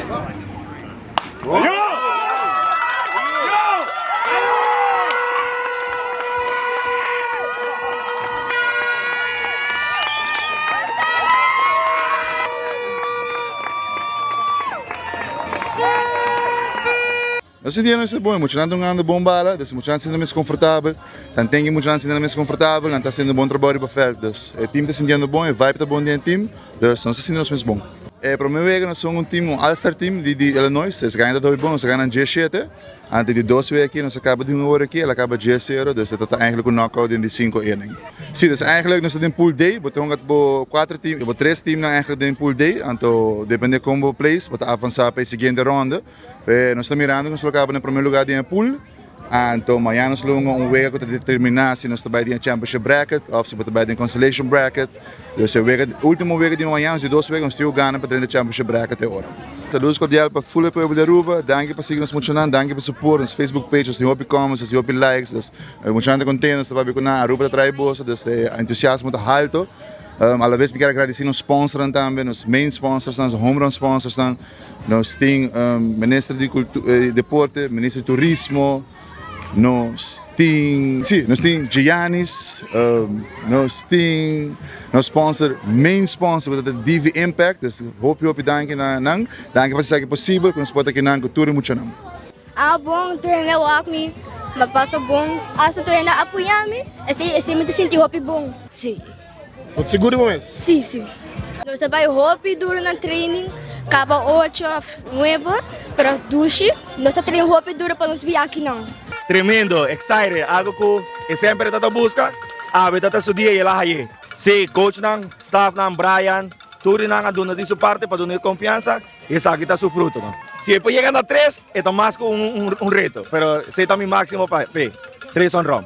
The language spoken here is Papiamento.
Nos sinti nos bon, e muchanan ta hungando bon bala, dus e muchanan ta sinti nan mes komfortabel, tanten ku e muchanan sinti nan mes komfortabel, nan ta hasiendo bon trabou riba vèlt, dus e tim ta sintiendo bon, e vibe ta bon den e tim, dus nos ta sinti nos mes bon. E prome wega nos hunga un tim, un all star team di di Illinois, es gana ta hopi bon, nos a gana diesshete, anto di dos wega aki nos a kaba di hunga ora aki, el a kaba diesero, dus e ta ta eigenlijk un knockout den di sinku inning. Si, dus eigenlijk nos ta den pool D, bo ta hunga bo kuater team, bo tres teamnan eigenlijk den pool D, anto depende kon bo place bo ta avansa pa e siguiente ronde. Nos ta mirando ku nos lo kaba na prome lugar den e pool, anto mañana nos lo hunga un wega ku ta determiná si nos ta bai den e championship bracket òf si bo ta bai den consolation bracket. Dus e wega, ultimo wega di mañana, nos di dos wega nos tin ku gana pa drenta championship bracket e ora. Saludos cordial pa full e pueblo di Aruba, danki pa sigui nos muchanan, danki pa support nos Facebook page, nos tin hopi comments, nos tin hopi likes, dus e muchanan ta contento, nos ta papia ku nan, Aruba ta trae boso, dus e entusiasmo ta halto. Alabes mi kier a gradeci nos sponsornan tambe, nos main sponsorsnan, nos homerun sponsorsnan. Nos tin minister di deporte, minister di turismo, nos tin, si, nos tin Giannis, nos tin nos sponsor, main sponsor ku ta DV Impact, dus hopi hopi danki na nan, danki pa hasi esaki posibel ku nos por ta akinan ku tur e muchanan. A bon, tur hende a wak mi, mi a pasa bon, hasta tur hende a apoya mi, esei esei mi ta sinti hopi bon. Si. Bo ta sigur di bo mes? Si, si. Nos ta bai hopi duro na training, kaba ocho of nuebe, pero dushi. Nos ta train hopi duro pa nos bin akinan. Tremendo, excited, algo cu e semper e ta ta busca, awe ta ta su dia y el a haye. Si, coachnan, staffnan, Brian, tur di nan a duna di su parte pa duna e confiansa y esaki ta su frutonan. Si e por yega na tres, e ta mas cu un reto, pero esey ta mi maximo pa p'e, tres honron.